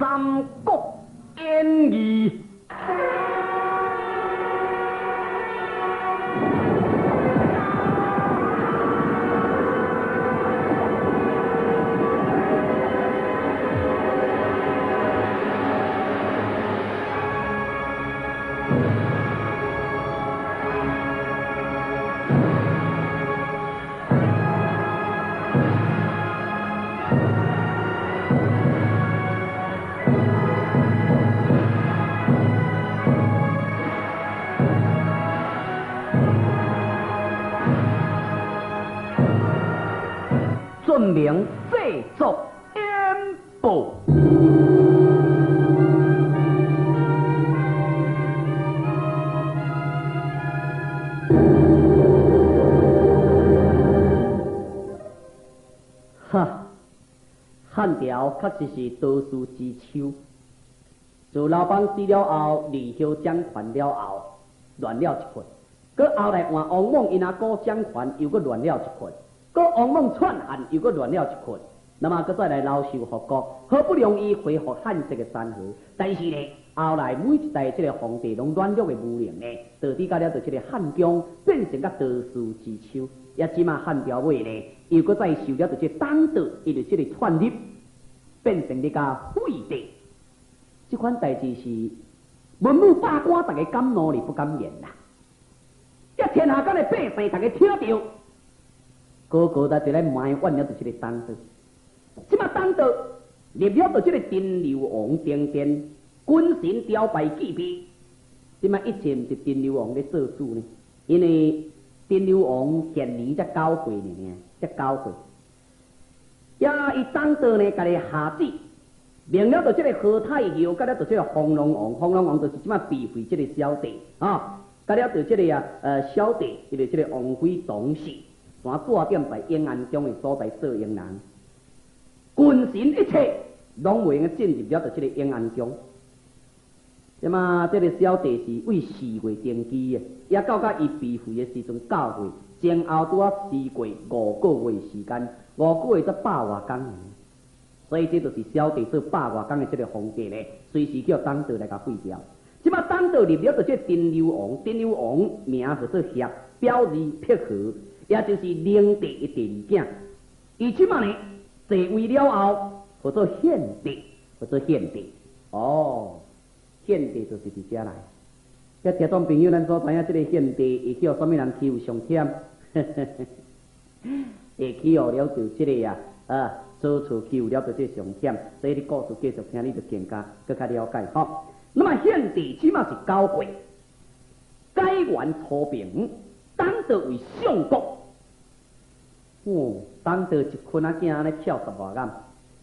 三國演義》。著名制作演播。哈，汉朝确实是多事之秋。自刘邦死了后，李休掌权了后，乱了一困。阁后来换王莽𪜶阿哥掌权，又阁乱了一困。阁王莽篡汉，又阁乱了一困。那么，阁再来刘秀复国，好不容易恢复汉室的山河，但是呢，后来每一代这个皇帝拢软弱的无能呢，到底到了这个汉宫变成个多事之秋。也这马汉朝尾呢，又阁再受了这个党道，伊就这个篡立，变成咧个废帝。这款代志是文武百官大家敢怒而不敢言啦。这天下间的百姓，大家听到，个个在伫咧埋怨了，就是个党道。这马党道立了，就这个陈留王登殿，君臣朝拜祭拜。这马一切毋是陈留王咧做主呢，因为陈留王现年才9岁尔，才九岁。呀，伊党道呢，家己下旨。命了就这个何太后，佮了就这个方龙王，方龙王就是这马避讳这个小弟啊，佮了就这个啊，小弟，伊就这个王妃董氏，全驻点在永安宫的所在做佣人，君臣一切拢袂用进入了就这个永安宫。这马这个小弟是为4月登基的，也到甲伊避讳的时阵9岁，前后拄仔时过5个月时间，5个月才100外工尔。所以这就是小弟做100外工的这个皇帝咧，随时叫党道来共废掉。这马党道立了就这陈留王，陈留王名叫做协，表字撇河，也就是灵帝的第二囝。伊这马呢坐位了后，叫做献帝，叫做献帝。哦，献帝就是伫遮来。遮听众朋友，咱所知影这个献帝会叫啥物人欺负上忝？会欺负了就这个啊，做厝欺负了就这上忝，所以你故事继续听，你就更加阁较了解吼。那么献帝起码是9岁，改元初平，当道为相国。哦，当道一困仔囝按呢跳10外眼，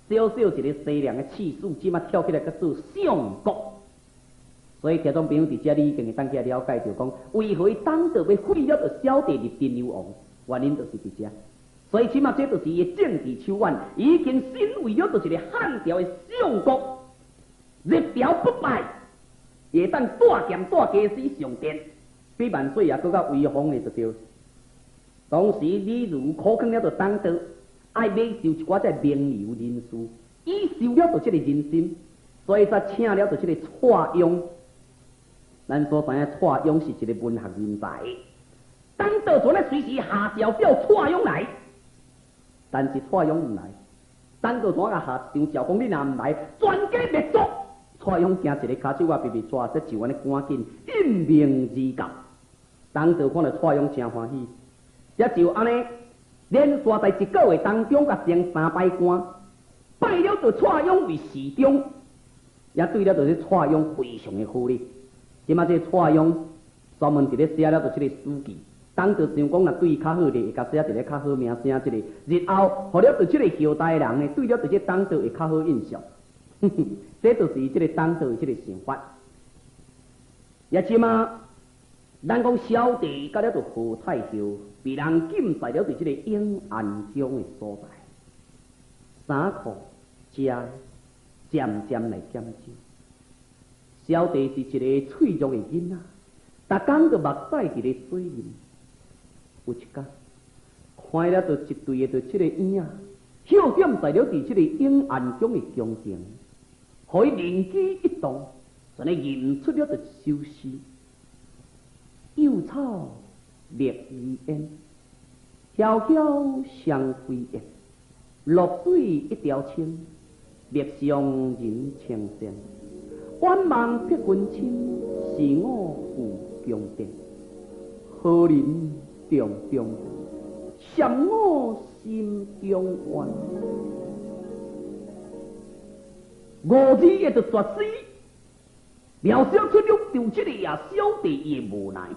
小小一个西凉的刺史，这马跳起来阁做相国。所以听众朋友伫遮，你已经会当去了解，就讲为何当道欲废了就小弟入陈留王，原因就是伫遮。所以起码这就是伊的政治手腕，已经身为了就是个汉朝的相国，入朝不败，会当带剑带家私上殿，比万岁也阁较威风的就对。当时李儒苦劝了就党道，爱买受一寡这名流人士，伊受了就这个人心，所以才请了就这个蔡邕。咱所知影蔡邕是一个文学人才，党道阵咧随时下诏叫蔡邕来。但是蔡邕毋来，等到怎啊下一张诏讲你若毋来，全家灭族。蔡邕行一个跤手仔，直直带，这就按呢赶紧应命而到。当道看到蔡邕真欢喜，也就按呢连续在一个月当中，共升3摆官，拜了就蔡邕为侍中，也对了就是蔡邕非常的好咧。这马这蔡邕专门伫咧写了就这个史记。党就想讲，若对伊较好咧，会共写一个较好名声，这个日后，予了对这个后代人呢，对了对这党道会较好印象。这就是伊这个党道的这个想法。也这马，咱讲小弟佮了就何太后被人禁在了伫这个永安宫的所在，衫裤食渐渐来减少。小弟是一个脆弱的囡仔，逐工就目屎伫咧水面。有一天，看了就一队的就这个影，歇踮在了伫这个永安宫的宫廷，予伊靈機一動，就呢吟出了一首詩：幼草綠如煙，瀟瀟双飛燕。落水一條清，陌上人稱羨。遠望碧雲深，是我故宮殿。何人重重，羨我心中怨。五字的就絕詩，描寫出了就這個啊小弟伊的無奈，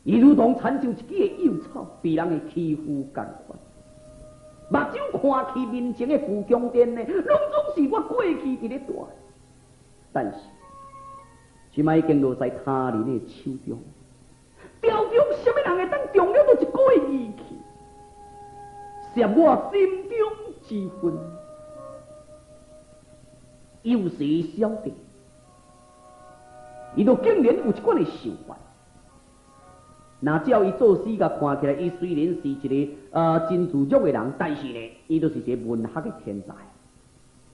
伊如同親像一支的幼草，被人的欺負共款。目睭看去面前的故宮殿呢，攏總是我過去佇咧蹛。但是，這擺已經落在他人的手中，朝中啥物人會當動了著一個義氣，攝我心中之恨。幼時小弟，伊都竟然有這款的想法。若照伊做詩共看起來，伊雖然是一個真自足的人，但是呢，伊就是一個文學的天才。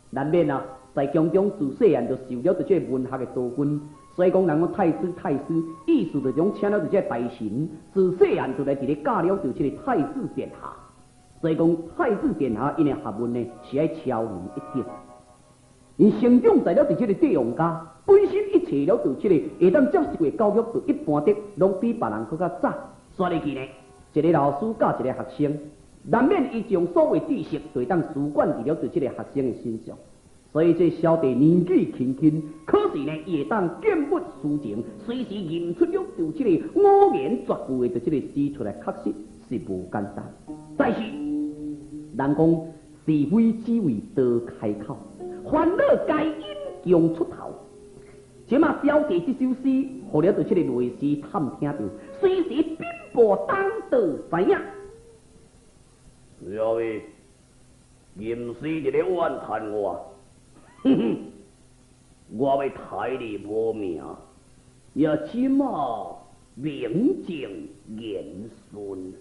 難免啊，在宮中自細漢就受了這個文學的導熏，所以講人講太師太師，意思就講請了這個大臣，自細漢就來佇咧教了著這個太子殿下。所以講太子殿下𪜶的學問呢，是愛超人一等。𪜶成長在了佇這個帝王家，本身一切了著這個會當接受的教育，就一般的攏比別人閣較早。煞入去呢，一個老師教一個學生，難免伊將所有知識就會當輸灌佇了著這個學生的身上。所以這小弟年紀輕輕，可是呢，伊會當見不抒情，隨時吟出了著這個五言絕句的這個詩出來，確實是無簡單。但是，人講是非只為多開口，煩惱皆因強出頭。這馬小弟這首詩，予了著這個內侍探聽著，隨時稟報當道知影。小妹，吟詩佇咧怨嘆我，哼哼，我欲刣你無名，也這馬名正言順。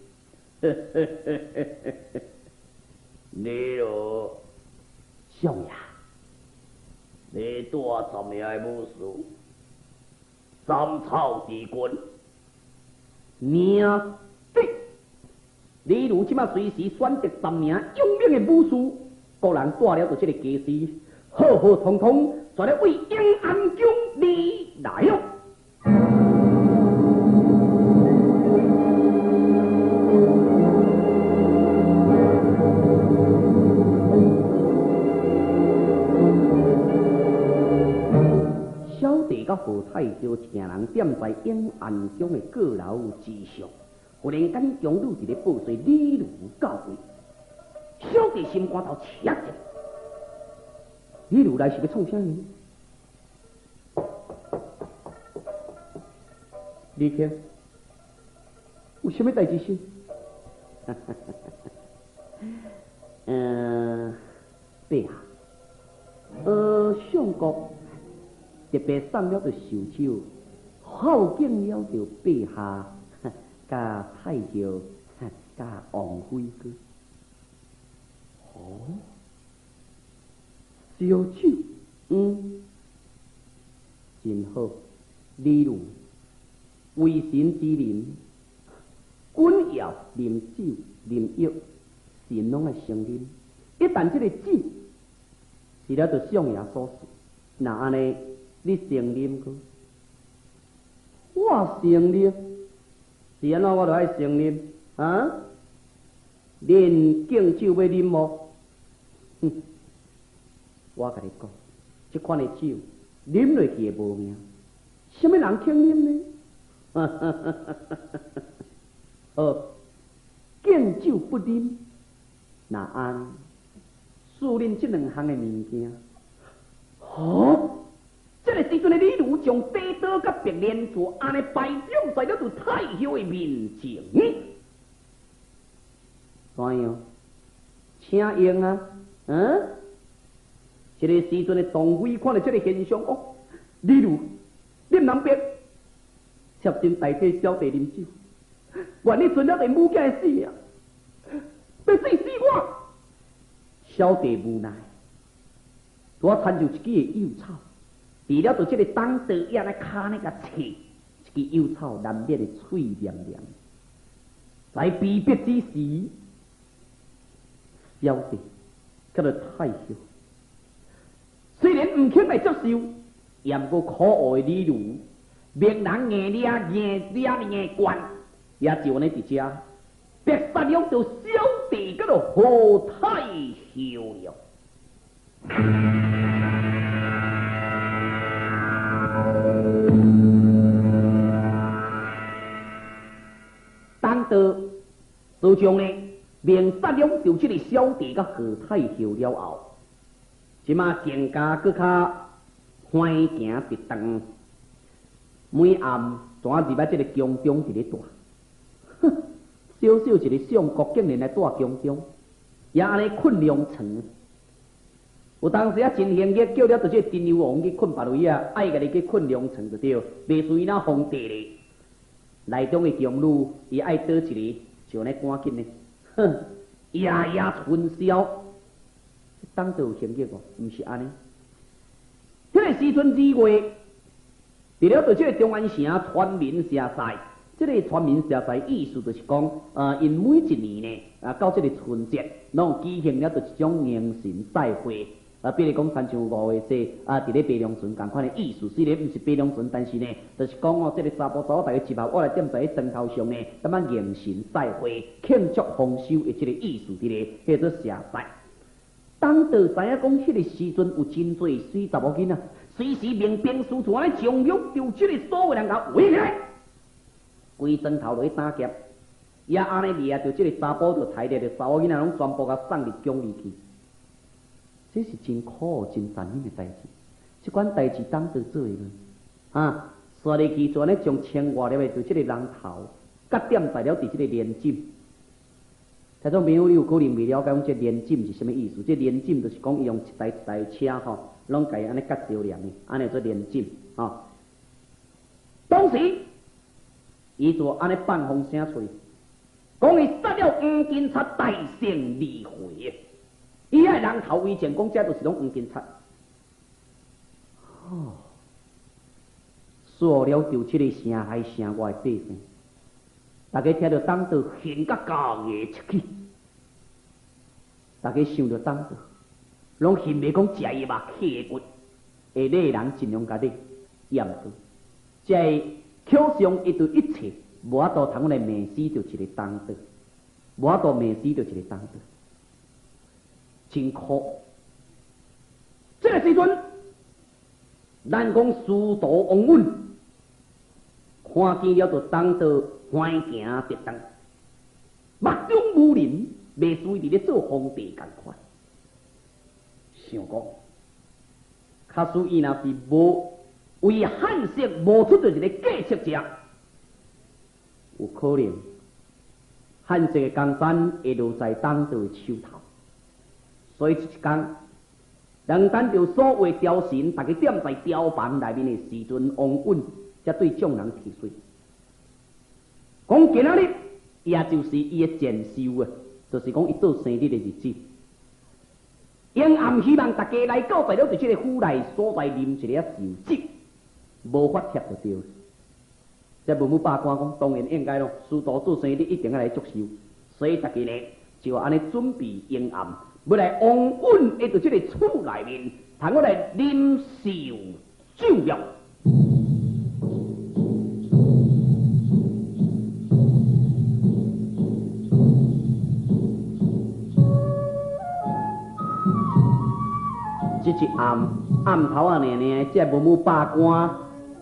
你咯，相爺。你帶十名的武士，斩草除根，名得。李儒這馬隨時選擇十名勇猛的武士，各人帶了著這個家私，浩浩湯湯，全咧為永安宮而來哦。小弟佮何太后一行人踮在永安宫的阁樓之上，忽然間宮女佇咧報說李儒到位，小弟心肝頭赤一下，李儒來是欲創啥呢？李卿，有啥物代誌是？陛下，相國特別送了著壽酒，孝敬了著陛下，佮太后，佮王妃閣。哦，燒酒，真好。李儒為神之人，君要啉酒啉藥，神攏愛先啉。一旦這個酒是了著相爺所賜，那按呢，你先啉閣？我先啉，是按怎我就愛先啉啊？恁敬酒欲啉無？哼，我共你講，這款的酒啉落去會無命，啥物人肯啉呢？好，敬酒不啉，那按賜恁這兩項的物件。好，這個時陣的李儒將短刀佮白蓮座按呢擺放在了著太后的面前。怎樣？請用啊！這個時陣的董妃看著這個現象，哦，李儒，你毋通逼，貼身代替小弟啉酒，願你存了個母囝的性命，欲死死我。小弟無奈，拄仔親像一支的幼草，除了著這个董卓也來跤呢共切，一支幼草難免會喙黏黏。在被逼之時，小弟叫做太后，雖然毋肯來接受，也毋過可惡的理由，命人硬掠硬掠硬灌，也就按呢佇遮，逼殺了著小弟叫做何太后了。董卓自从呢，命杀了著這个小弟佮何太后了後，這馬更加閣較歡行直動，每暗怎入來這个宮中佇咧蹛？哼，小小一个相國竟然來蹛宮中，也按呢睏涼床。有當時啊，真興個叫了，著這個陳幽王去睏別位啊，愛家己去睏涼床就對，袂輸伊那皇帝咧。內中的宮女，伊愛倒一个，就按呢趕緊呢，哼，夜夜春宵。董卓有興趣無？毋是按呢。彼个時陣2月，佇了著這个長安城全民社祭，這个全民社祭意思就是講，𪜶每一年呢，啊，到這个春節，攏舉行了著一種迎神賽會。啊，比如講，親像5月節啊，佇咧白龍船仝款的意思，雖然毋是白龍船，但是呢，就是講哦，這个查埔查某逐家集合，我來踮在彼床頭上呢，踮仔迎神賽會，慶祝豐收的這个意思佇咧，叫做社祭。董卓知影講，彼个時陣有真濟水查某囡仔，隨時命兵士出來將了，就這个所有人共圍起來，規床頭落去打劫，也按呢掠著這个查埔就刣掠著查某囡仔，攏全部共送入宮裡去。這是真可惡、真殘忍的代誌。這款代誌董卓做會落，啊，煞入去就按呢將千外粒的就這個人頭，佮點在了佇這个蓮枕。聽眾朋友，你有可能未了解講這蓮枕是啥物意思？這蓮枕就是講伊用一台一台車吼，攏共伊按呢結著連的，按呢做蓮枕吼。當時，伊就按呢放風聲出去，講伊殺了黃金賊大勝而回。伊愛人頭為證，講這就是攏黃金賊。哦，煞了就這个城內城外百姓，大家聽著董卓恨甲咬牙切齒，大家想著董卓，攏恨袂講食伊肉契的骨，會掠人盡量共掠，也毋過，這个口上伊對一切無法度通來罵死著一个董卓，無法度罵死著一個董卓。真苦。這个時陣，咱講司徒王允看見了，就董卓歡行直動，目中無人，袂輸伊佇咧做皇帝仝款。想講，假使伊若是無為漢室無出著一个計策者，有可能漢室的江山會落在董卓的手頭。所以這一工，當等著所有朝臣，逐家踮在牢房內面的時陣，王允才對眾人提出，講今仔日，也就是伊的前壽啊，就是講伊做生日的日子。因暗希望大家來到在了佇這个府內所在啉一个壽酒，無法貼就對了。這文武百官講，當然應該咯，司徒做生日一定愛來祝壽，所以大家呢就按呢準備迎暗。欲來王允會佇這个厝內面，通我來啉壽酒了。這一暗暗頭仔爾爾，這文武百官，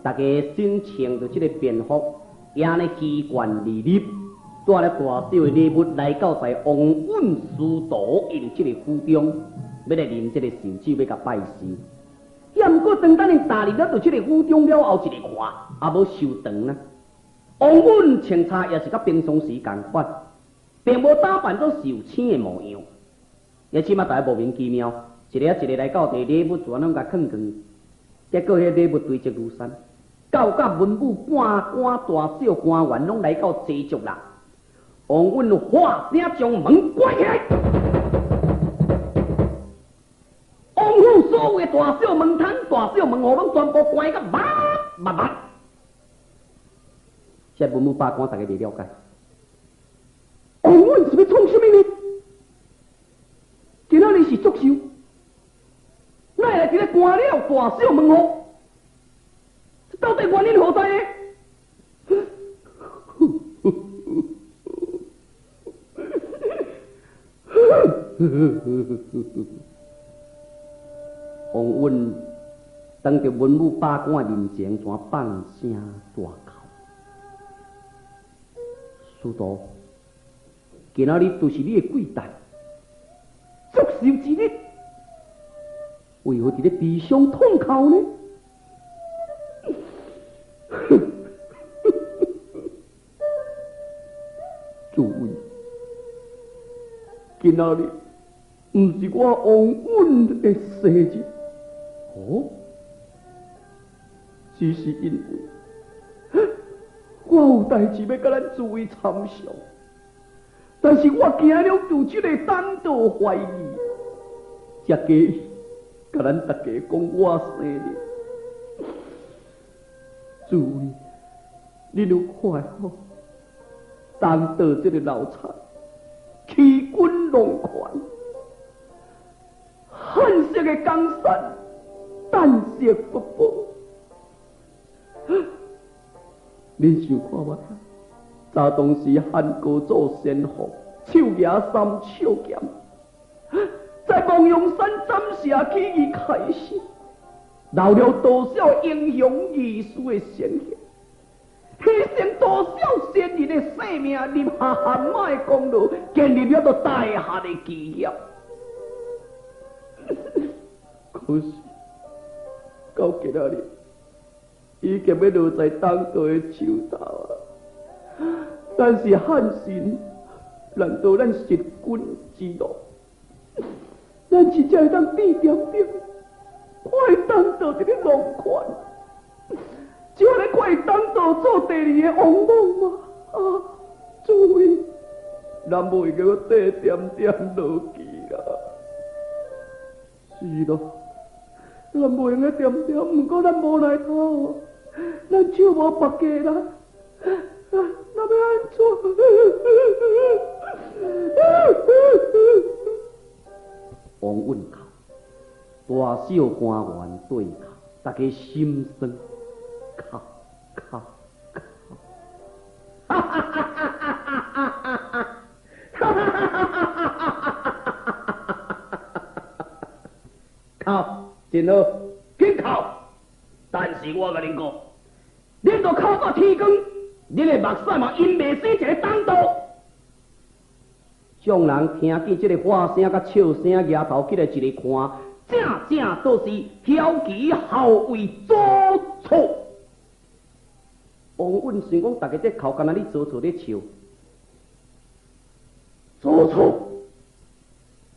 大家身穿著這个便服，也按呢魚貫而入。帶了大小的禮物來到在王允司徒𪜶這个府中，欲來啉這个壽酒，欲共拜壽。也毋過當等𪜶踏入了佇這个府中了後，一个看，也無收場啊。王允穿插也是佮平常時仝款，並無打扮做壽星的模樣。也這馬大家莫名其妙，一个一个來到佇禮物就按呢共囥囥，結果彼禮物堆積如山，到甲文武百官大小官員攏來到齊足啦。王允喝聲將門關起來，王府所所有的大小门窗、大小门户拢全部关甲密密密。这文武百官大家袂了解，王允是欲创啥物呢？今仔日是祝寿，哪会来伫咧关了大小门户？这到底原因何在呢？王允当著文武百官的面前，怎放声大哭？司徒，今仔日就是你的贵诞，祝寿之日，为何伫咧悲伤痛哭呢？诸位，今仔日毋是我王允的生日，哦，只是因为我有代志欲共咱诸位参详，但是我惊了就这个胆道怀疑，才假意共咱大家讲我生日。诸位，恁有看吼？当道这个老贼，欺君弄权，汉室的江山，旦夕不保。恁想看觅？早当时汉高祖先皇手举三尺剑，在望阳山斩蛇起义开始，留了多少英雄义士的鲜血，牺牲多少先人的性命，立下汗马的功劳，建立了大汉的基业。可是到今仔日，已经欲落在当道的手头啊！但是汉臣，难道咱弑君之路？咱真正会当闭点点，看伊当道伫咧弄权，只咧看伊当道做第二个王莽吗？啊，诸位，咱无会阁缀点点落去啦。是咯，咱无闲个点点，毋过咱无来头，咱手无缚鸡啦，咱欲按怎？王允哭，大小官员对哭，大家心酸，哭哭哭，哈哈哈哈哈哈！哈哈哈哈哈！哭，真好，紧哭！但是我共恁讲，恁都哭到天光，恁的目屎嘛阴袂死一个当道。众人听见这个话声佮笑声，举头起来一个看，正正都是驍骑校尉左错。王允想讲，大家这哭，敢若你左错咧笑。左错？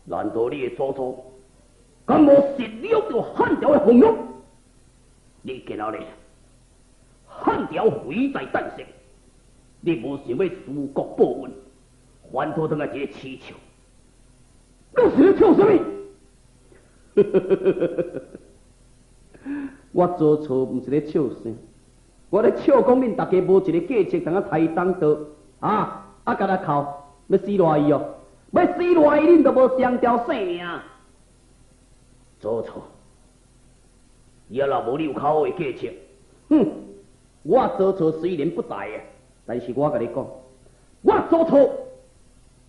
难道你的祖祖敢无实力著汉朝的俸禄？你今仔日汉朝危在旦夕，你无想欲辞国报恩？反倒转来一个痴笑，你是咧笑啥物？我做错毋是咧笑啥，我咧笑讲恁大家无一个计策通啊刣当道啊！啊，共来哭，欲死赖伊哦，欲死赖伊，恁都无上条性命。做错，也若无你有较好的计策，哼！我做错虽然不在啊，但是我共你讲，我做错。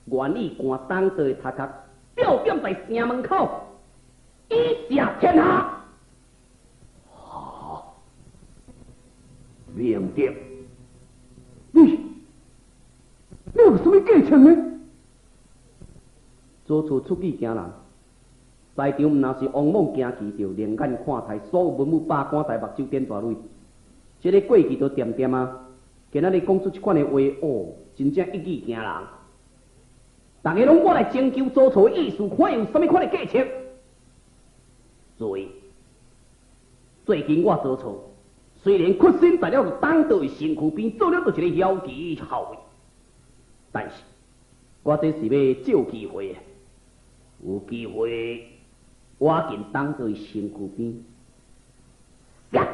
愿意赶当道的头壳，吊点在城门口，以赦天下。好，明德，你有啥物计策呢？左厝出语惊人，在场毋若是王莽惊奇著，另眼看待所有文武百官在目睭点大泪。这个过去都恬恬啊，今仔日讲出这款的话，哦，真正一语惊人。大家拢我来征求左厝的意思，看有啥物款的计策。诸位，最近我左厝虽然屈身在了当道的身躯边，做了一个驍骑校尉，但是我这是欲借机会，有机会我紧挡到伊身躯边，杀！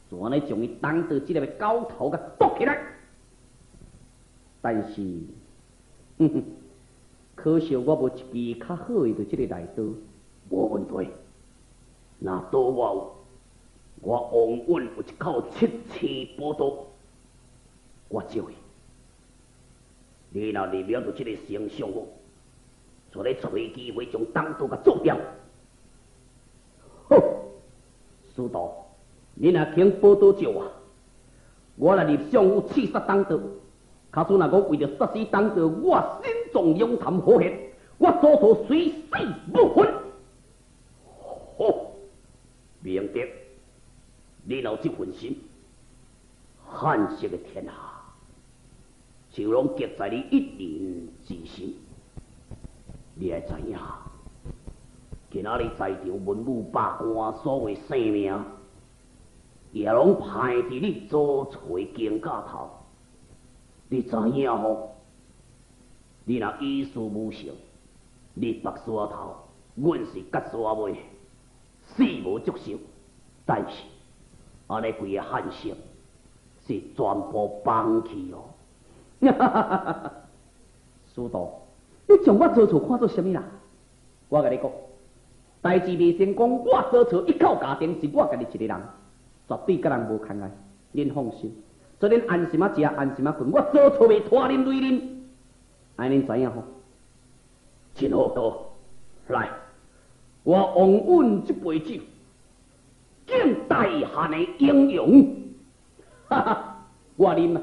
就按呢将伊挡到这个狗头共剁起来。但是，哼哼，可惜我无一支较好的就这个内刀。无问题，若刀我有，我王允有一口七星宝刀，我借伊。你若入了到这个丞相府，就咧揣机会将党刀共做掉。好，司徒，你若肯宝刀借我，我来入相府刺杀党刀。假使若讲为著杀死党刀，我心脏龙潭虎穴，我曹操虽死无悔。好，明德，你若有这份心，汉室的天下就拢结在你一人之心。你爱知影，今仔日在场文武百官所有性命，也拢歹伫你曹操肩胛头。你知影吼？你若一事无成，你白沙头，阮是割沙尾，死无足惜。但是，按呢规个汉室是全部放弃哦。司徒，你将我曹操看做啥物啦？我共你讲，代志未成功，我曹操一口咬定是我家己一个人，绝对佮人无牵碍。恁放心，所以恁安心仔食，安心仔睏，我曹操袂拖恁累恁。按呢恁知影吼？真好，好，来，我王允这杯酒，敬大汉的英勇。哈哈，我啉啊，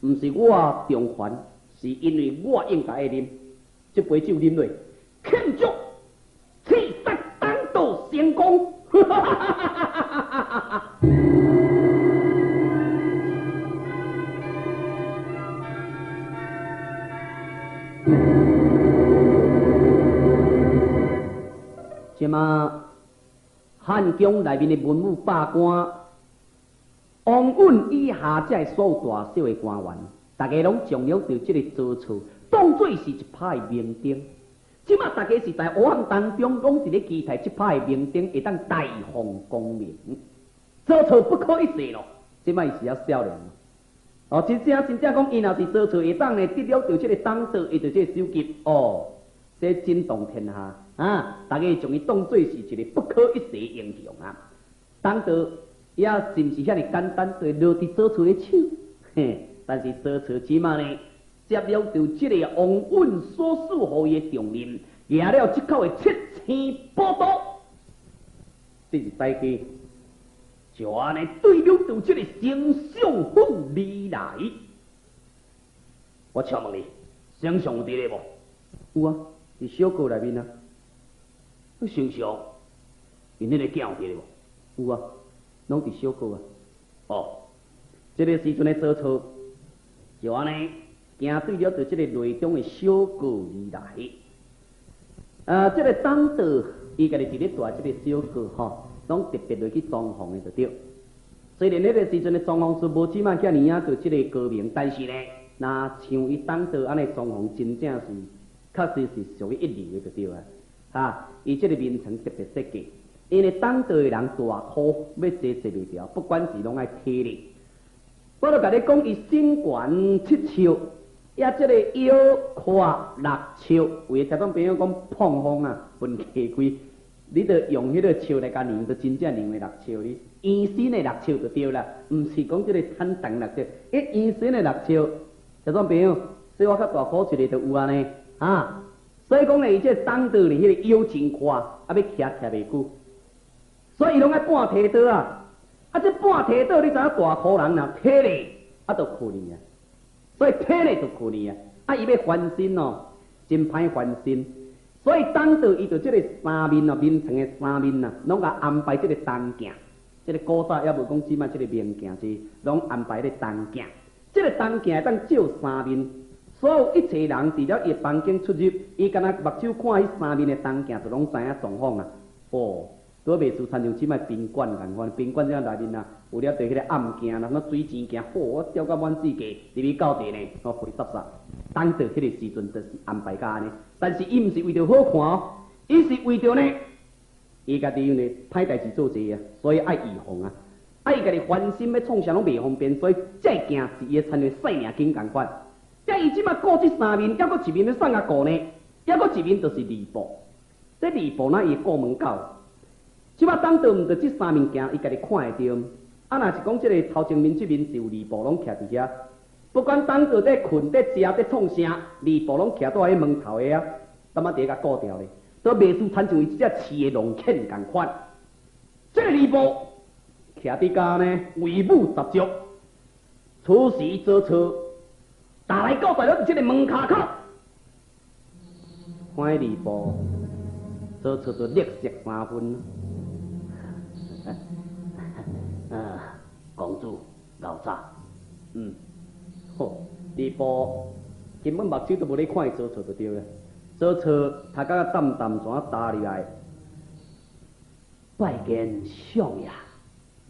毋是我重权，是因为我应该爱啉。这杯酒啉落，庆祝刺杀党道成功。哈哈哈哈哈！这马汉宫内面的文武百官，王允以下这所有大小的官员，大家拢将了著这个曹操当做是一派明灯。这马大家是在黑暗当中，拢伫咧期待这派明灯会当大放光明。曹操不可一世咯，这马伊是犹少年。哦，真正真正讲，伊若是曹操会当呢得了著这个党道，伊就这个首级哦，这震动天下啊！大家将伊当做是一个不可一世的英雄啊！党道也是毋是遐尔简单，就落伫曹操的手。嘿，但是曹操这马呢，接了著这个王允所赐予伊的重任，举了这口的七星宝刀，这是代价。就按呢对了著这个丞相府而来。我请问你，丞相有伫咧无？有啊，伫小阁内面啊。丞相，𪜶彼个囝有伫咧无？有啊，拢伫小阁啊。哦，这个时阵的曹操，就按呢行对了著这个内中的小阁而来。这个党道，伊家己伫咧蹛这个小阁吼，拢特别落去装潢的就对。虽然彼个时阵的装潢师无这马遮尔仔做这个高明，但是呢，若像伊党道按呢装潢，真正是确实是属于一流的就对啊。哈，伊这个眠床特别设计，因为党道的人大箍欲坐坐袂牢，不管是拢爱体力。我著共你讲，伊身悬七尺，也这个腰阔六尺，有的听众朋友讲膨风啊，分鸡规。你著用彼个尺来共量，就真正量的六尺哩，圆身的六尺就对啦，毋是讲这个坦荡六尺，伊圆身的六尺，听众朋友，所以我较大箍一个就有按呢，啊，所以讲呢，伊这个挡刀呢，彼个腰真宽，啊，欲徛徛袂久，所以伊拢爱半提刀啊，啊，这半提刀你知影大箍人若体力啊，就可怜啊，所以体力就可怜啊，啊，伊欲翻身哦，真歹翻身。所以党道伊就这个三面哦，眠床的三面啊，拢共安排这个铜镜。这个古早犹无讲这马这个明镜是，拢安排咧铜镜。这个铜镜会当照三面，所有一切人伫了伊房间出入，伊敢若目睭看彼三面的铜镜，就拢知影状况啊。哦，拄袂输亲像这马宾馆仝款，宾馆这内面啊，有了伫彼个暗镜啦，那水钱镜，嚯，我照到满世界，入去到地呢，哦，灰湿湿。党道彼个时阵就是安排甲按呢，但是伊毋是为著好看哦，伊是为著呢，伊家己因為歹代誌做濟啊，所以愛預防啊。啊，伊家己煩心欲創啥攏袂方便，所以這件是伊的親像性命緊仝款。遮伊這馬顧這三面，猶閣一面欲送共顧呢，猶閣一面就是禮部。這禮部哪伊會顧門口？這馬當道毋著這三物件，伊家己看會著。啊，若是講這个頭前面這面是有禮部攏徛佇遐，不管當道佇睏、佇食、佇創啥，禮部攏徛佇彼門頭的啊，淡仔佇咧共顧牢咧。都袂輸親像伊這隻飼的狼犬仝款。這个禮部徛佇遮呢，威武十足。此時曹操，踏來到在了這个門跤口，看禮部，曹操就綠色三分。公主老早，好，禮部根本目睭都無咧看伊曹操就對了。曹操頭殼淡淡怎踏入來，拜見相爺。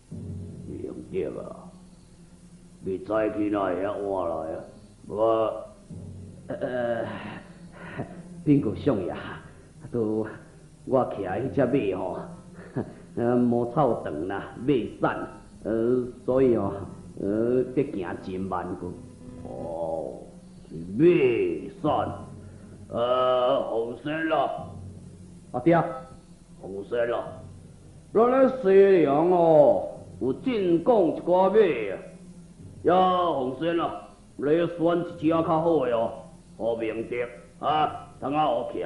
明德啊，你早起哪會遐晚來啊？我，稟告相爺，都我騎彼隻馬吼，毛草長啦，馬瘦，所以哦，這行真慢閣。哦，是馬瘦。洪先啦，啊對啊，洪先啦，咱咧西涼哦，有進貢一寡馬啊。呀，洪先啦，你選一隻較好的哦，予明德啊，通啊予騎。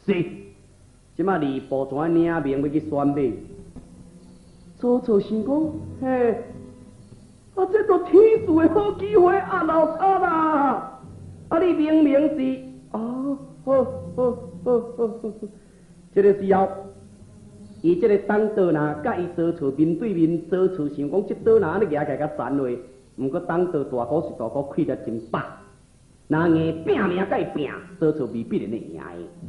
是，這馬禮部怎領命欲去選馬？曹操想講，嘿，啊，這都天賜的好機會啊，老差啦！啊，你明明是，哦，好，好，好，好，好，這个時候，伊這个當道若佮伊曹操面對面，曹操想講這刀若按呢舉起來較殘話，毋過當道大哥是大哥，氣力真飽，若硬拚命佮伊拚，曹操未必然會贏的。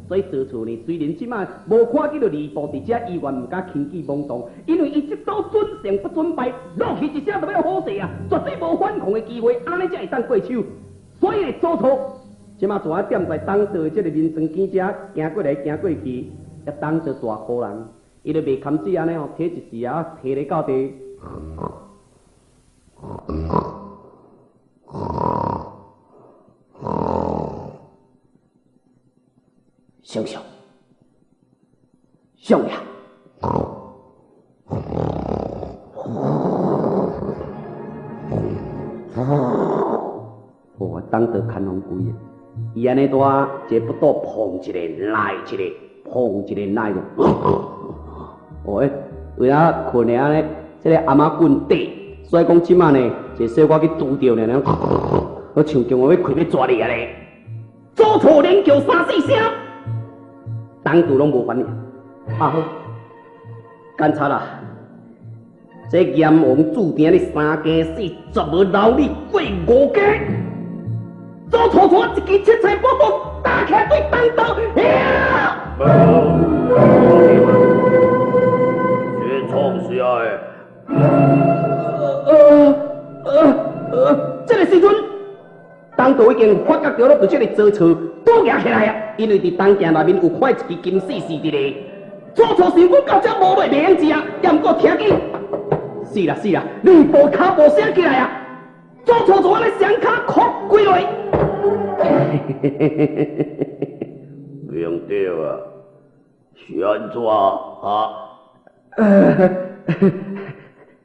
所以曹操呢，雖然這馬無看見著呂布佇遮，伊原毋敢輕舉妄動，因為伊這刀準勝不準敗，落去一聲就欲好勢啊，絕對無反抗的機會，按呢才會當過手。所以曹操這馬怎啊踮在當道的這个面床邊遮行過來行過去，也當道大苦人，伊就袂堪子按呢吼，提一時啊，提咧到地。丞相，相爷，哦，当道牵风鬼啊！伊按呢拄啊，一个腹肚碰一个，来一个，碰一个，来一个。哦，欸，有影睏的按呢，这个頷仔棍短，所以讲这马呢，一个小可去拄著尔尔，好像叫我欲开欲抓你按呢。曹操连叫三四声，当道攏無反應。啊好，監察啦，這閻王注定你三更死，絕無留你過五更。曹操帶一支七星寶刀，打起來對當道。這創啥的？這个時陣，當道已經發覺著了，就這個曹操倒舉起來啊！因為佇東鏡內面有看一支金絲絲佇咧。曹操想講到這無落袂用食，也毋過聽見，死啦死啦，呂布跤步聲起來啊！曹操就按呢雙跤磕跪落。明德啊，是按怎啊？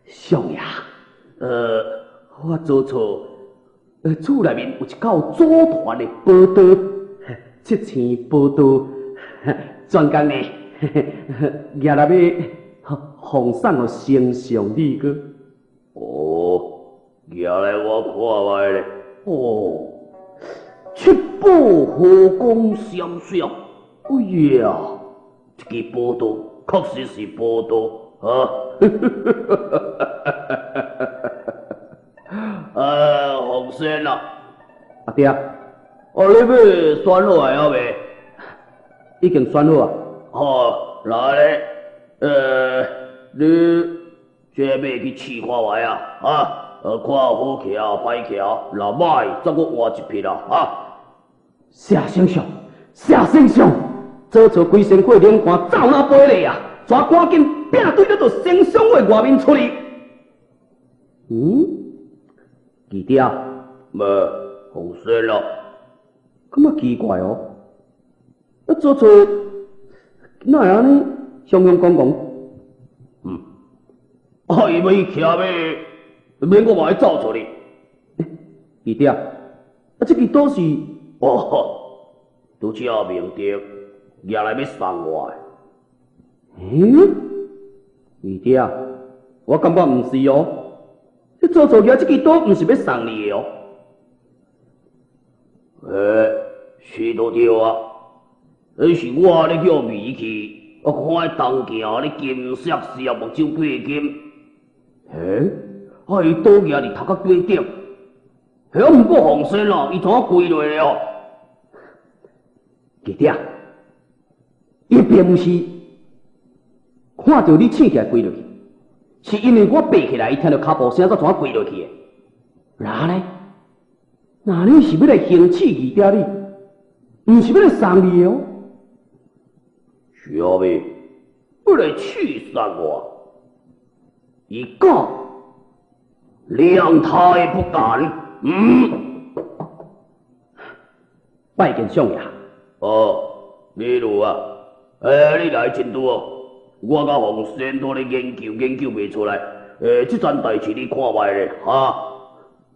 相爺，我曹操，厝內面有一口祖傳的寶刀，七星寶刀，專工呢，舉來欲奉送予丞相你閣。哦，舉來我看覓咧。哦，七寶火光閃閃，哎呀，這支寶刀確實是寶刀啊！洪先啊，啊對啊，哦，你欲選好來啊未？已經選好啊。好，來咧，你這馬去試看覓啊？啊，看好騎歹騎，若歹，再閣換一匹啦。啊！謝丞相，謝丞相，曹操规身躯冷汗走哪飞咧啊！怎赶紧拼对了，就丞相的外面出去。嗯，记得无放心咯，感觉奇怪哦。啊，曹操哪会按呢？雄雄讲讲，嗯，啊，伊欲去骑马，免我嘛爱走出去。记得啊，这支刀是哦，拄才明德举来欲送我的。欸，记得，我感觉毋是哦。这曹操举这支刀毋是欲送你的哦。欸，是都对啊。彼是我咧叫迷去，我看彼铜镜咧金闪闪，目睭过金。欸，啊，伊刀举伫头壳底顶。嘿，毋过放心啦，伊怎跪落了？记得，伊并毋是看著你醒起来跪落去，是因为我爬起來，伊聽著跤步聲，才怎跪落去的。那呢？那你是欲來行刺二爹你，毋是欲來送你的哦。是啊，欲來刺殺我，伊敢，兩太不敢。嗯，拜見相爺。哦，李儒啊，欸，你來真拄哦。我佮洪仙都咧研究，研究袂出來。欸，這件代誌你看覓咧，哈？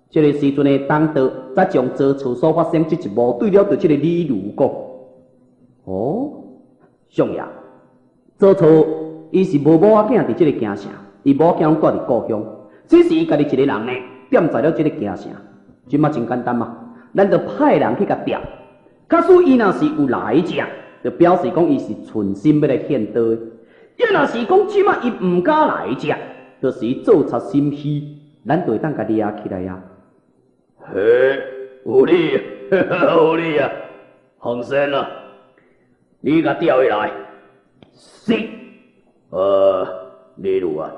這个時陣的董卓，才將曹操所發生這一幕對了，對這个李儒講。哦，相爺，曹操伊是無某仔囝佇這个京城，伊某仔囝攏住佇故鄉，只是伊家己一个人呢，踮在了這个京城。這馬真簡單嘛，咱就派人去共調。假使伊若是有來者，就表示講伊是存心欲來獻刀的；伊若是講這馬伊毋敢來者，就是伊做賊心虛，咱就會當共掠起來啊。嘿，有理，有理啊！洪先啊，你共調伊來。是。李儒啊，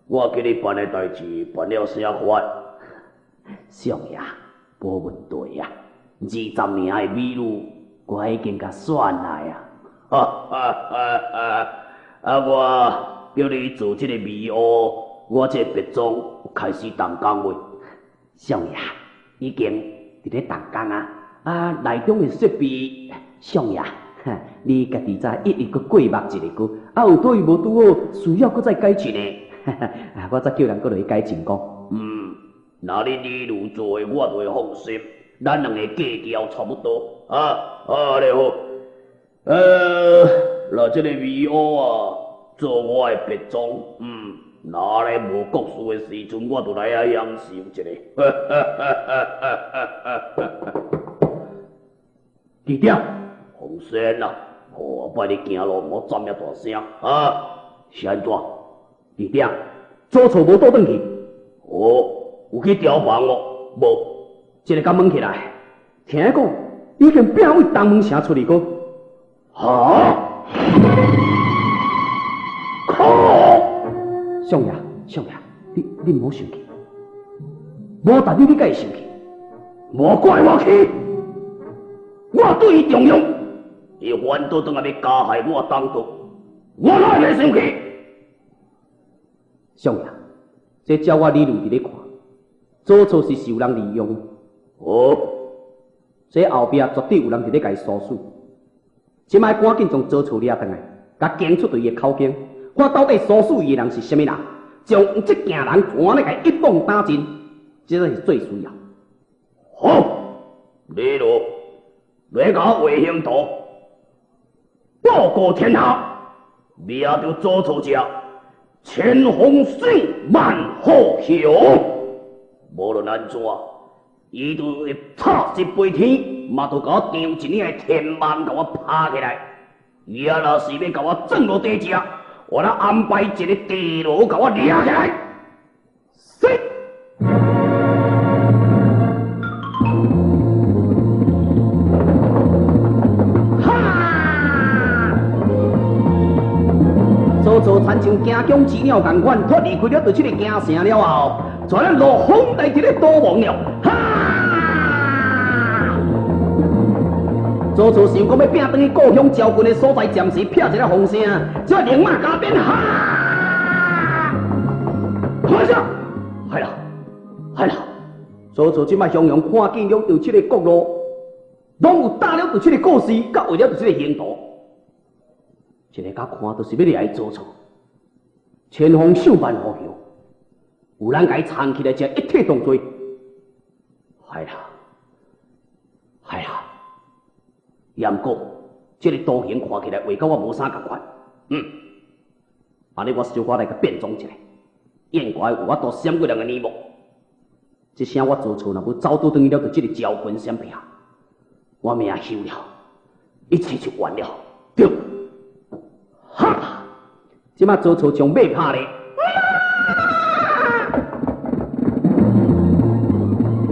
我叫你辦的代誌辦了啥法？相爺，無問題啊！20名的美女，我已經共選來啊！哈哈哈哈！啊，我叫你做這個美屋，我這個別莊開始動工未？相爺已經佇咧動工啊！啊，內中的設備，相爺，你家己再一一閣過目一下閣，啊，有佗位無拄好，需要閣再改進的，我再叫人閣落去改進講。嗯。若你李儒做的，我就會放心。咱兩個格調差不多，啊啊，你好。若這個美屋啊，做我的別莊，嗯，若咧無國事的時陣，我就來遐享受一下。記得，洪仙啊，後擺你行路毋好站遐大聲，啊，是按怎？記得，曹操無倒轉去。哦。有去調房無？無，一个共問起來，聽講已經變為東門城出去過。哈！靠！相爺，相爺，你毋好生氣，無但你你敢會生氣？無怪我去，我對伊重用，伊反倒轉來欲加害我董卓，我哪會袂生氣？相爺，這照我理論佇咧看。曹操是受人利用，哦，這後壁絕對有人佇咧共伊唆使。這擺趕緊將曹操掠轉來，共檢出對伊的口供，看到底唆使伊的人是啥物人，將這件人全咧共一網打盡，這才是最需要。好，李儒，來共我畫星圖，報告天下，掠著曹操者，千封信萬虎雄。無論按怎，伊都會插翅飛天，嘛都共我張一領的天網，共我拍起來。伊啊，若是欲共我鑽落地食，我來安排一个地牢，共我掠起來。是。哈！曹操親像驚弓之鳥仝款，脫離開了對這个京城了後。在咧落風台佇咧逃亡了，哈！曹操想講欲拼轉去故鄉招軍的所在，暫時撇一个風聲，這靈馬加鞭，哈！快下！係啦，係啦！曹操這擺雄雄看見了，就這个國路，攏有打了，就這个故事，佮為了就這个行途，一个佮看，就是欲掠伊曹操，千方想辦法有人共伊藏起來，才一體動作。係啦，係啦。毋過，這个圖形看起來畫佮我無啥仝款。按呢我小可來共變裝一下，應該有法度閃過人的耳目。這聲我曹操若欲走倒轉去了，就這个招軍閃避，我命休了，一切就完了。對，哈！這馬曹操將馬拍咧，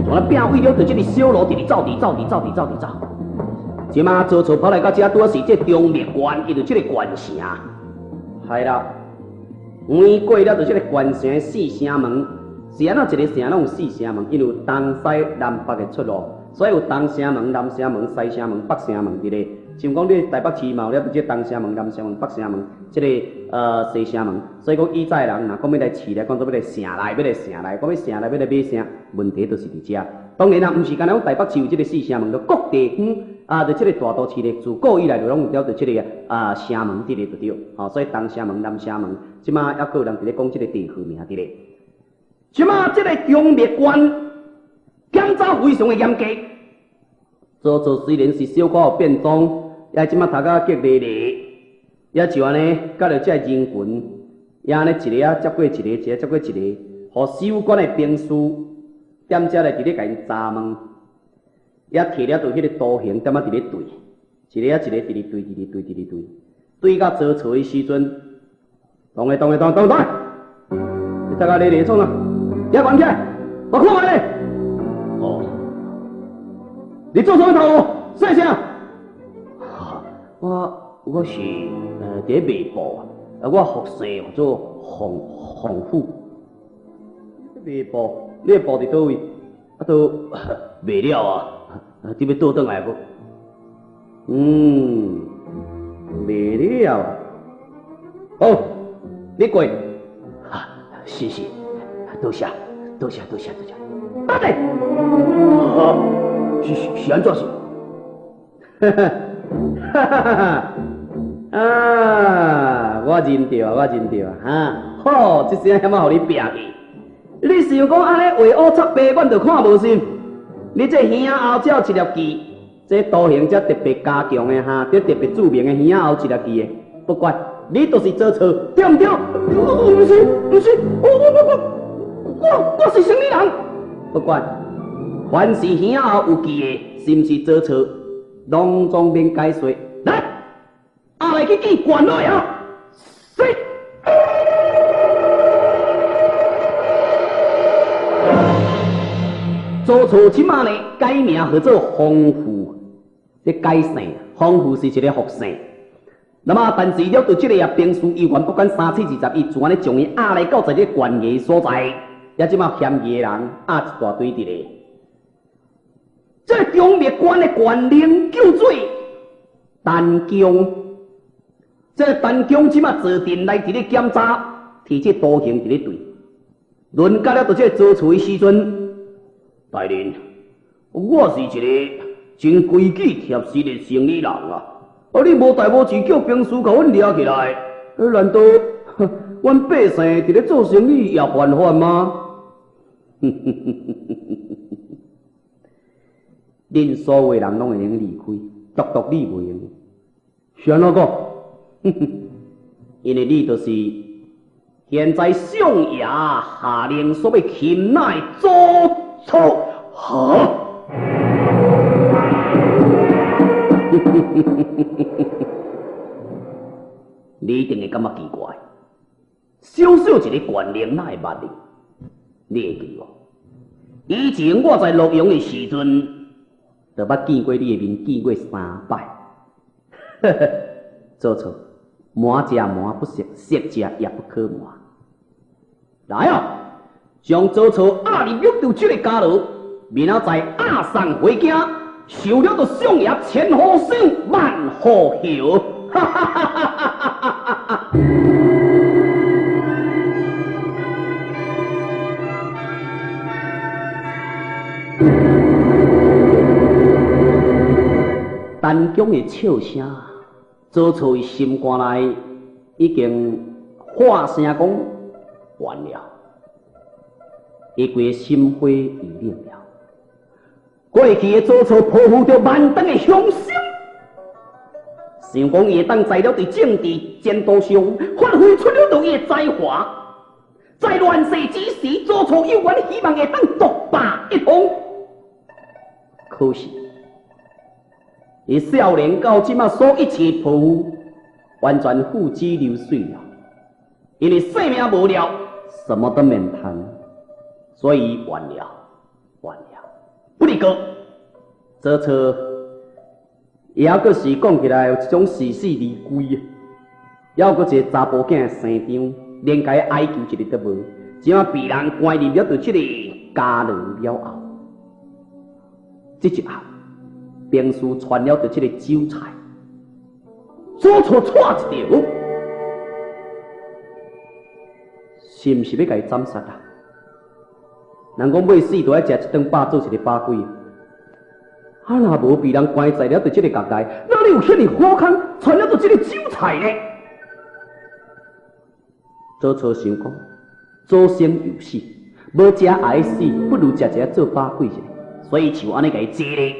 從來變為了就這个小路，直直走，直走，直走，直走，直走。這馬曹操跑來到這，拄仔是這中密縣，伊就這個縣城，係啦。橫過了就這個縣城的四城門，是按怎一个城攏有四城門？因為有東西南北的出路，所以有東城門、南城門、西城門、北城門佇咧。像講你台北市嘛有了，就這東城門、南城門、北城門，這個西城門。所以講以早的人若講欲來市來，講做欲來城內，欲來城內，講欲城內欲來買啥，問題就是佇遮。當然啦，毋是干焦講台北市有這個四城門，就各地方啊，就這個大都市咧，自古以來就攏有了就這個啊城門佇咧就對，吼，所以東城門、南城門，這馬猶閣有人佇咧講這個地號名佇咧。這馬這個中密縣檢查非常的嚴格，曹操雖然是小可有變裝，也這馬讀甲激烈咧，也就按呢，佮著這人群，也按呢一個啊接過一個，一個接過一個，予守關的兵士踮遮來佇咧共𪜶查問。也摕了著彼个圖形，踮仔佇咧對，一個仔一個佇咧對，佇咧對，佇咧對，對到曹操的時陣，當個當個當當當，你大家咧咧創啥？遐關起來，我看覓咧。哦，你做啥物頭路？說聲。我是佇咧賣布啊，我服姓叫做洪洪富。賣布，你的布佇佗位？啊，都賣了啊。你欲倒轉來無？賣了。好，你過。哈，是是，多謝，多謝，多謝，多謝。等下。啊，是是按怎是？哈哈，哈哈哈哈！啊，我認著啊，我認著啊，哈。好，這聲遐仔予你拚去。你想講按呢畫烏插白，阮就看無是？你這耳仔後才有一粒痣，這圖形才特別加強的哈，這特別著名的耳仔後一粒痣的，不管你就是做錯，對毋對？毋是，毋是，我是生理人。不管，凡是耳仔後有痣的，是毋是做錯，攏總免解說。來，押來去見官老爺。是。曹操這馬呢改名號做洪富，這改姓，洪富是一个复姓。那麼，但是了，對這个啊兵事有緣，不管三七二十一，就按呢將伊押來到在這个懸崖所在，也這馬嫌疑的人押一大堆佇咧。這个中密縣的縣令叫做陳強，這个陳強這馬坐陣來佇咧檢查，提這圖形佇咧對，輪到了到這个曹操的時陣。大人，我是一个真規矩貼實的生理人啊！啊，你無代無誌叫兵士共阮掠起來，難道阮百姓佇咧做生意也犯法嗎？恁所有人攏會用離開，獨獨你袂用。是按怎講？因為你就是現在相爺下令所欲擒拿的曹操。哈！你一定會感覺奇怪，小小一个縣令哪會捌你？你會記無？以前我在洛陽的時陣，就捌見過你的面，見過三擺。曹操，瞞者瞞不實，實者也不可瞞。來啊，將曹操押入玉州這个監牢，明仔載押送回京，受了著相爺千戶賞，萬戶侯。哈哈哈哈哈哈！陳強的笑聲，曹操伊心肝內已經喊聲講完了，伊規個心灰意冷了。過去的曹操抱負著萬等的雄心，想講伊會當在了佇政治前途上發揮出了著伊的才華，在亂世之時，曹操猶原希望會當獨霸一方。可是，伊少年到這馬所一切抱負，完全付之流水了。因為性命無了，什麼都免談，所以完了，完了。不離過，曹操也閣是講起來有一種視死如歸，也有閣一個查埔囝生長，連共伊哀求一个都無，這馬被人關入了佇這个監牢了後，這一下兵士傳了佇這个酒菜，曹操掣一著，是毋是欲共伊斬殺啊？人講欲死，就愛食一頓飽，做一个飽鬼。啊，若無被人關在了佇這个獄內，哪裡有遐爾好康，傳了佇這个酒菜呢？曹操想講，祖先有死，無食愛死，不如食一下做飽鬼一下。所以就按呢共伊坐咧，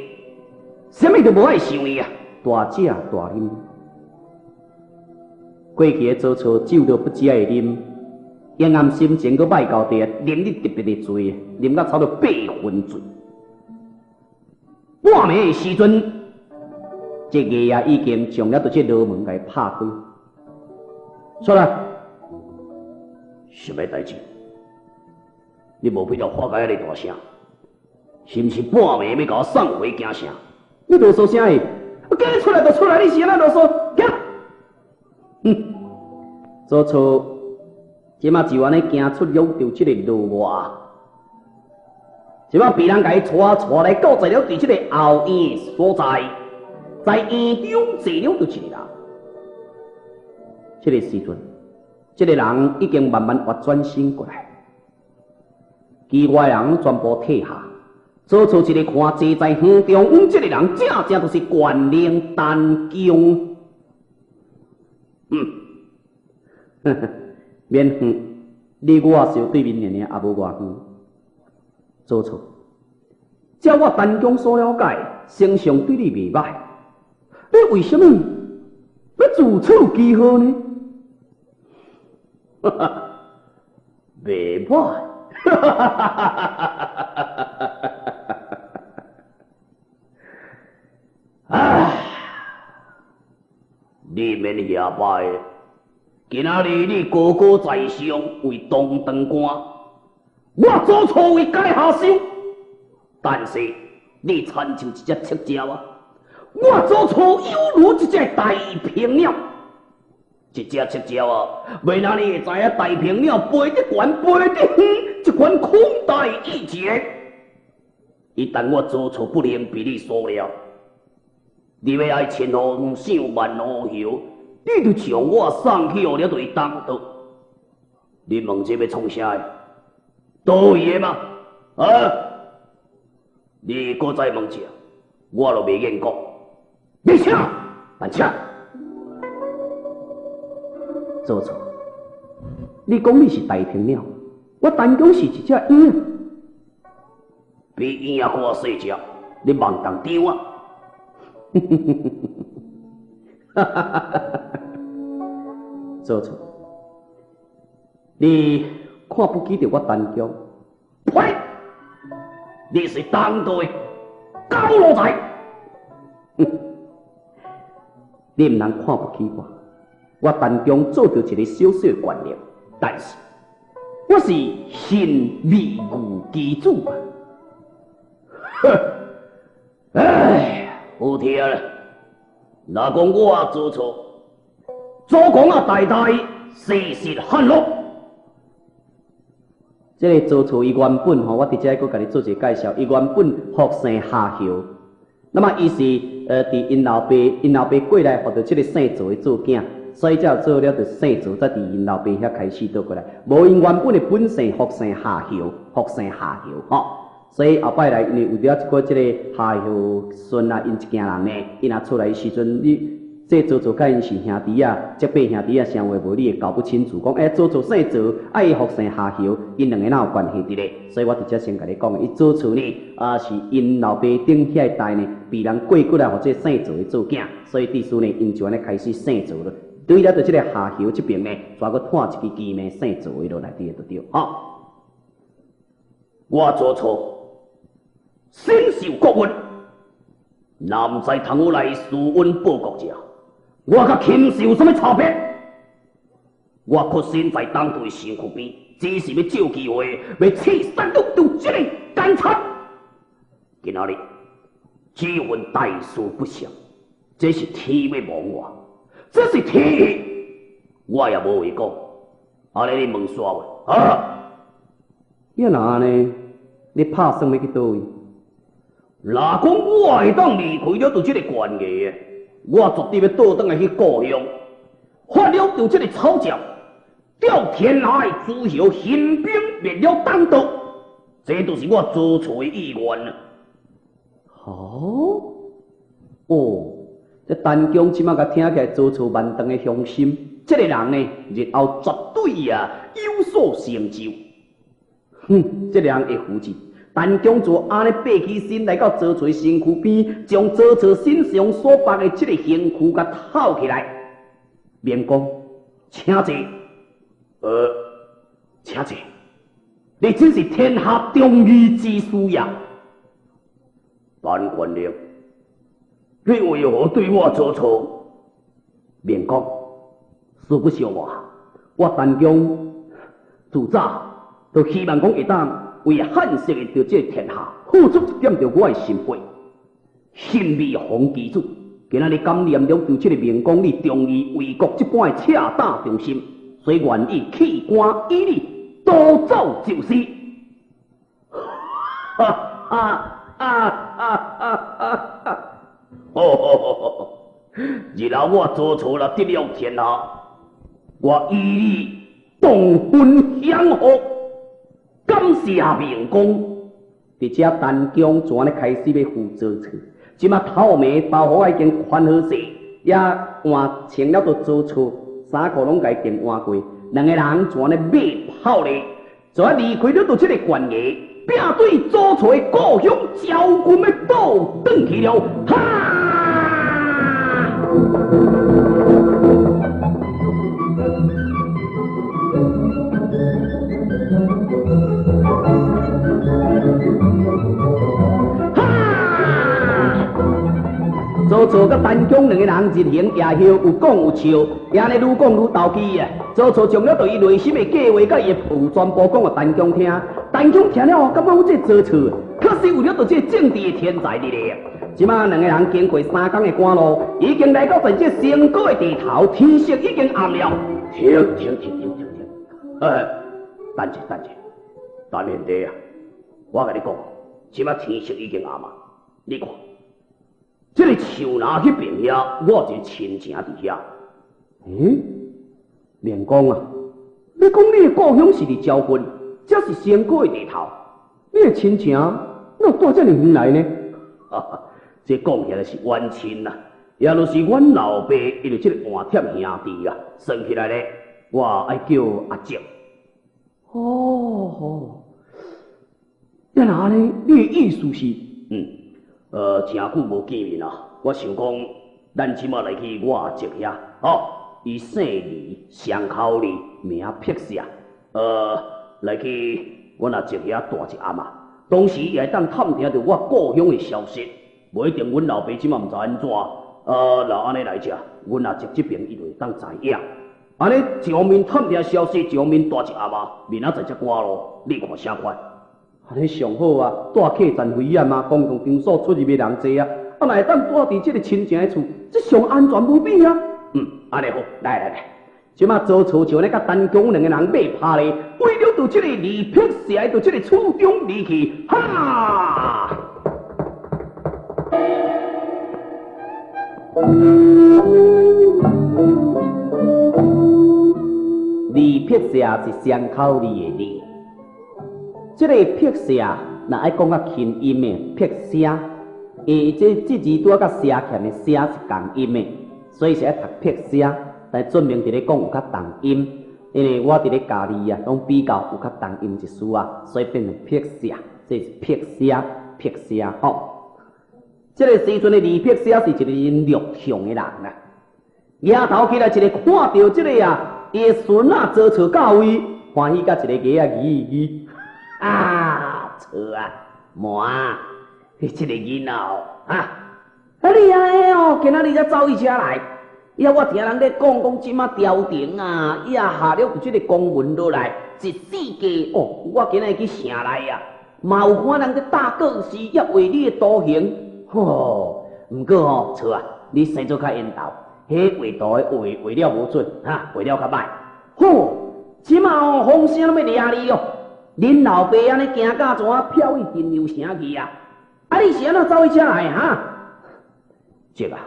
啥物都無愛想伊啊，大食大啉。過去的曹操酒都不止愛啉。陰暗心情閣歹到地，啉得特別的醉，啉到差不多八分醉。半暝的時陣，這個夜已經將了這牢門共伊拍開。出來，什麼代誌？你無必要發甲遐爾大聲，是毋是半暝欲共我送回京城？你囉嗦啥个？我叫你出來就出來，你是按怎囉嗦？行。哼，曹操。這馬就按呢行出了著這個牢外，這馬被人共伊帶帶來到在了佇這个後院所在，在院中坐了著一个人。這个時陣，這个人已經慢慢活轉身過來，其外人全部退下。曹操一个看坐在園中，這个人正正就是縣令陳強。嗯，呵呵。免遠，你我相對面爾爾，也無偌遠。曹操，照我陳強所了解，丞相對你袂歹，你為啥物欲自取其禍呢？哈哈，袂歹，哈哈哈哈哈哈！唉，你免遐歹。今仔日你高高在上為東長官，我曹操為階下囚。但是你親像一隻赤鳥啊，我曹操猶如一隻太平鳥。一隻赤鳥啊，袂哪裡會知影太平鳥飛得懸，飛得遠，這款空大意志。一旦我曹操不能被你所了，你欲愛千戶賞萬戶侯。你就將我送去予了對當道，你問這欲創啥的？倒位的嘛？啊！你閣再問者，我就袂言講。你請，慢請。曹操，你講你是太平鳥，我陳強是一隻鷹，比鷹仔閣較細隻，你望動張啊！哈哈哈哈哈！曹操，你看不起著我陳強？呸！你是當道的狗奴才！你毋通看不起我。我陳強做著一个小小的官吏，但是我是信義義之子啊！哼！唉，好聽啦。若講我做錯，祖公啊代代世世漢祿。這个曹操伊原本吼，我佇遮閣共你做一个介紹。伊原本復姓夏侯，那麼伊是佇𪜶老爸，𪜶老爸過來予著這个姓曹的做囝，所以才有做了著姓曹，才佇𪜶老爸遐開始倒過來。無𪜶原本的本姓復姓夏侯，復姓夏侯吼。所以後擺來，因為有了一個這个夏侯順啊，𪜶一家人呢，伊若出來的時陣，你這曹操佮𪜶是兄弟仔，這輩兄弟仔啥話無，你會搞不清楚。講欸，曹操姓曹，啊伊復姓夏侯，𪜶兩个哪有關係佇咧？所以我直接先共你講，伊曹操呢，啊是𪜶老爸頂遐一代呢，被人過過來予這姓曹的做囝，所以致使呢，𪜶就按呢開始姓曹了。對了，佇這个夏侯這邊呢，煞閣換一支支名姓曹的落來佇咧就對。吼，我曹操身受國恩，若毋知通好來施恩報國者。我佮禽獸有啥物差別？我屈身在當地身軀邊，只是欲借機會，欲刺殺了著這个奸賊。今仔日這份大事不幸，這是天欲亡我，這是天意，我也無話講。按呢你問煞未？啊？你若按呢，你拍算欲去佗位？若講我會當離開了著這个懸崖，我絕對欲倒轉來去故鄉，發了著這个草將，調天下的諸侯興兵滅了黨道，這就是我曹操的意願啊！哦，哦，這陳宮這馬共聽起來曹操萬丈的雄心，這个人呢，日後絕對啊有所成就。哼，這个人會負責。陳宮就按呢爬起身來到曹操身軀邊，將曹操身上所縛的這个身軀共套起來。明公，請坐。請坐。你真是天下忠義之士呀！陳縣令，你為何對我做錯？明公，實不相瞞，我陳宮自早就希望講會當為漢室的著這個天下付出一點著我的心血，心美洪基主，今仔日感念了著這个明公你忠義為國這般的赤膽忠心，所以願意棄官與你逃走就死。哈哈哈哈哈哈！哦，日後我做錯了得了天下，我與你同分享福。感謝明公，佇遮陳宮就按呢開始欲扶曹操，這馬透明包袱已經寬好勢，也換穿了著曹操，衫褲攏共伊定換過，兩个人就按呢馬跑咧，就按離開了著這个懸崖，拼對曹操的故鄉昭君欲倒轉去了，哈！曹操佮陳宮兩个人日行夜歇，有講有笑，也按呢愈講愈投機啊！曹操將了著伊內心的計劃佮伊的抱全部講予陳宮聽，陳宮聽了後，感覺阮這曹操確實有了著這個政治的天才佇咧。這馬兩個人經過三工的趕路，已經來到在這成果的地頭，天色已經暗了。停停停停停停！等者等者，陳賢弟啊，我共你講，這馬天色已經暗啊，你看。這个樹林彼邊遐，我有一個親情佇遐。欸，明公啊，你講你的故鄉是佇昭郡，這是成果的地頭，你的親情哪有帶這爾遠來呢？哈哈，這講起來是冤親啊，也就是阮老爸伊就這个換忝兄弟啊，算起來咧，我愛叫阿叔。哦吼，啊若按呢，你的意思是？真久無見面啊！我想講，咱這馬來去我阿叔遐，哦，伊姓李，上口李，名碧霞。來去阮阿叔遐住一暗啊。當時也會當探聽著我故鄉的消息，無一定阮老爸這馬毋知按怎。若按呢來遮，阮阿叔這邊伊就會當知影。按呢一方面探聽消息，一方面住一暗啊，明仔載才趕路，你看啥款？按呢上好啊，住客棧危險啊，公共場所出入的人濟啊，啊，若會當住佇這个親情的厝，這上安全無比啊。按呢好，來來來，這馬曹操就按呢佮陳宮兩個人馬拍咧，為了著這个李碧霞著這个厝中離去，哈！字撇写是双口字的字，這个撇寫若愛講較輕音的撇寫，因為這字拄仔佮寫欠的寫是仝音的，所以是愛讀撇寫。但準明佇咧講有較重音，因為我佇咧教字啊，攏比較有較重音一絲啊，所以變成撇寫，這是撇寫，撇寫吼。這个時陣的李撇寫是一個真略向的人啊，額頭起來一个看著這个啊。伊的孫仔做錯到位，歡喜甲一個雞仔吱吱，啊，錯啊，媽，你這個囡仔哦，啊，啊你按呢哦，今仔日才走去遮來，呀，我聽人咧講講，這馬朝廷啊，也下了這个公文落來，一四界哦，我今仔日去城內啊，嘛有看人咧打故事，也畫你的圖形，吼，毋過吼，錯啊，你生做較緣投。彼畫圖的畫畫了無準，哈，畫了較歹。吼，這馬哦，風聲攏欲掠你哦。恁老爸按呢驚甲怎啊，飄去陳留城去啊？啊，你是按怎走去遮來哈？這啊，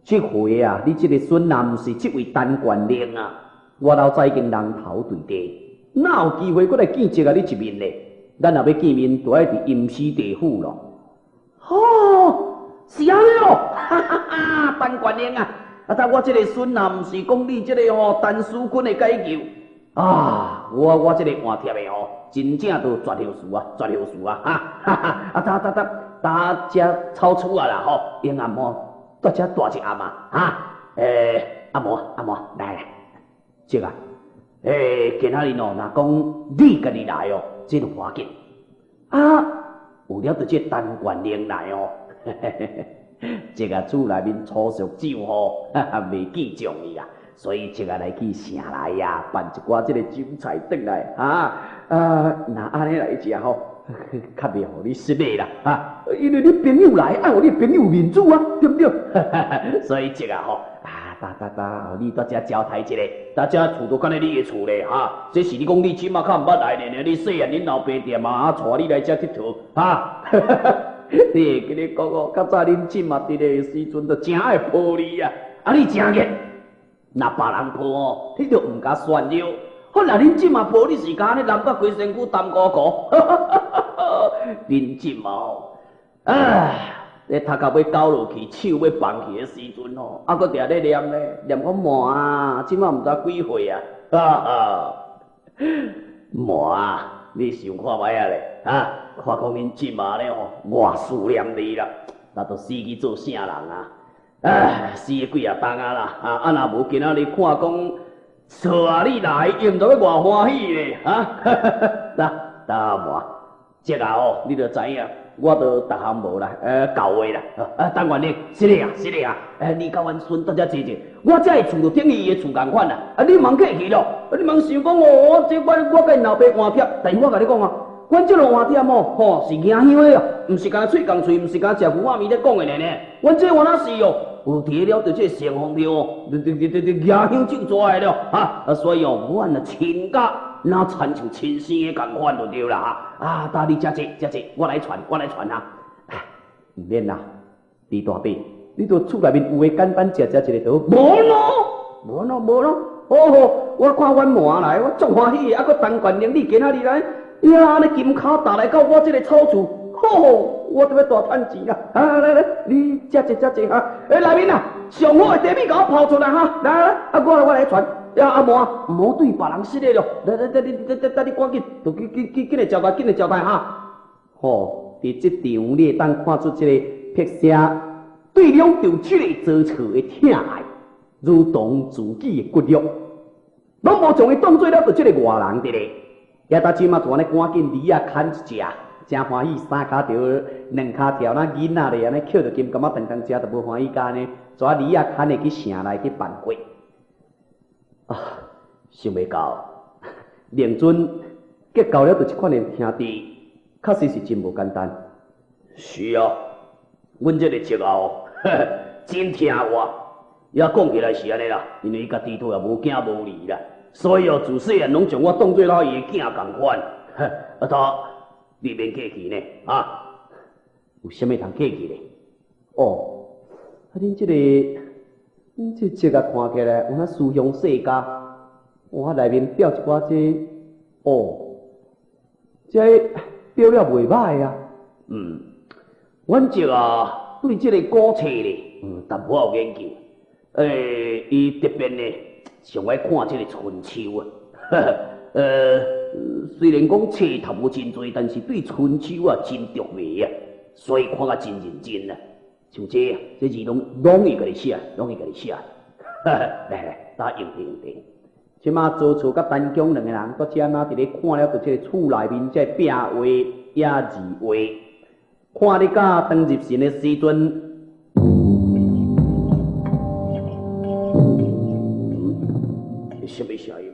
這回啊，你這个孫仔毋是這位陳縣令啊，我老早已經人頭墜地，哪有機會閣來見這個你一面咧？咱若欲見面，就愛佇陰司地府咯。吼，是按呢咯，哈哈哈，陳縣令啊！啊！但我這個孫仔，毋是講你這个吼陳書君的解救啊！我這個換帖的吼，真正都絕後事啊，絕後事啊！哈哈哈！啊！噠噠噠，噠遮草厝啊啦吼，永暗吼，蹛遮蹛一暗啊！哈！欸，阿嬷阿嬷來來，這個，欸，今仔日哦，若講你家己來哦，這就無要緊啊！有了著這個陳縣令來哦。嘿嘿嘿。這个厝內面粗俗酒吼，袂記賬伊啦，所以這个來去城內啊，辦一寡這个酒菜轉來，哈啊，若按呢來食吼，較袂予你失禮啦，哈，因為你朋友來，愛予你朋友面子啊，對毋對？所以這个吼，啊，噠噠噠，你蹛遮招待一下，蹛遮厝都敢若你的厝咧，哈，這是你講你這馬較毋捌來呢，你細漢恁老爸踮啊，啊，帶你來遮𨑨迌，哈。你會記咧講哦，較早恁姊嘛佇咧時陣，就誠愛抱你啊！啊，你誠熱，若別人抱哦，你就毋敢炫耀。好，若恁姊嘛抱你是敢按呢淋甲規身軀澹糊糊。恁姊嘛哦，唉，咧頭殼欲攪落去，手欲放去的時陣吼，啊，閣定咧念咧，念講媽啊，這馬毋知幾歲啊？哈哈，媽啊！你想看覓啊咧？啊，看講恁這馬咧吼，偌思念你啦，那都死去做啥人啊？唉，死了幾仔冬啊啦！啊，啊若無今仔日看講，錯啊你來，伊毋知欲偌歡喜咧！啊，來，大媽，這個哦，你就知影。我都逐項無啦，舊話啦，啊，陳縣令，是的啊，是的啊，你佮阮孫蹛遮坐者，我遮的厝就等於伊的厝仝款啦，啊，你茫客氣咯，啊，你茫想講哦，我這我我佮𪜶老爸換帖，但是我共你講啊，阮這落換帖哦，吼是迎香的哦，毋是干焦喙仝喙，毋是干焦食牛仔麵咧講的爾爾，阮這原來是哦，有佇了著這城隍廟哦，佇佇佇佇迎香酒蛇的了，哈，啊，所以哦，阮啊親甲。若親像親生的仝款就對啦哈！啊，搭你遮坐，遮坐，我來傳，我來傳啊！毋免啦，李大伯，你佇厝內面有的簡單食食一个就好。無咯，無咯，無咯！好好，我看阮媽來，我足歡喜的。啊，閣陳縣令你今仔日來，呀，按呢金跤踏來到我這个草厝，好好，我著欲大趁錢啊！啊，來來，你遮坐遮坐哈！欸，內面啊，上好的茶米共我泡出來哈！來來，啊，我來我來傳。呀，阿嬷，毋好對別人失禮咯！來來，等你等等等你趕緊，就去去去緊來招待，緊來招待哈！吼，佇這場你會當看出這個撇寫對兩著這个做錯的疼愛，如同自己的骨肉，攏無將伊當做了著這个外人佇咧。也搭這馬就按呢趕緊犁仔牽一隻，誠歡喜，三跤著兩跤跳，若囡仔咧按呢抾著金柑仔當當食，就無歡喜甲按呢，跩犁仔牽的去城內去辦貨。啊，想袂到，令尊結交了著這款的兄弟，確實是真無簡單。是啊，阮這個侄仔哦，真聽話。也講起來是按呢啦，因為伊家己都也無囝無兒啦，所以哦，自細漢攏將我當做老伊的囝仝款。啊，他，你免客氣呢，啊，有啥物通客氣咧？哦，啊，恁這個，恁這冊仔看起來有若師兄世家，哇，內面裱一寡這，哦，這裱了袂䆀啊。嗯，阮叔啊，對這個古冊咧，淡薄有研究。伊特別呢，上愛看這個春秋啊。雖然講冊讀無真濟，但是對春秋啊真著迷啊，所以看甲真認真啊。像這啊，這字攏會家己寫，攏會家己寫。來來，打用用用。這馬曹操佮陳宮兩個人，閣遮哪佇咧看了，佇這個厝內面這壁畫也字畫，看咧甲當入神的時陣，什麼聲音？